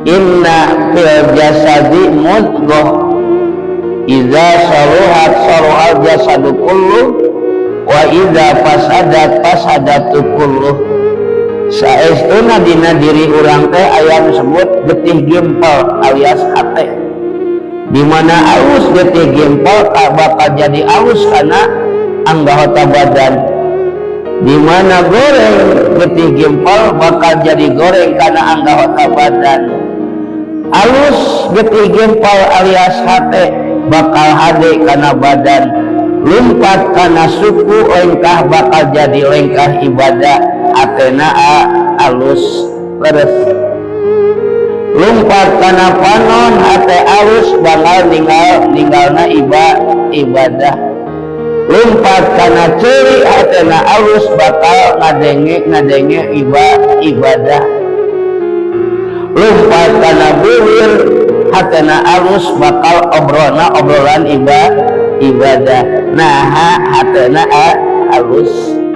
Inna fil jasadi mudghah idza saluhat saluhal jasadu kullu wa idza fasadat fasadatu kullu. Saestuna dina diri urang teh aya disebut getih gempal alias hate. Di mana alus getih gempal bakal jadi alus karena anggota badan, di mana goreng getih gempal bakal jadi goreng karena anggota badan. Alus getih gempal alias hate bakal hade karena badan, lumpat karena suku lengkah bakal jadi lengkah ibadah, hatena alus. Leres, lumpat karena panon, hate alus bakal ninggal ninggalna ibadah. Lumpat karena ceuli, hatena alus bakal ngadenge ngadenge ibadah. Lumpat karena bibir, hatena alus bakal obrolna obrolan ibadah. Nah, hatena alus.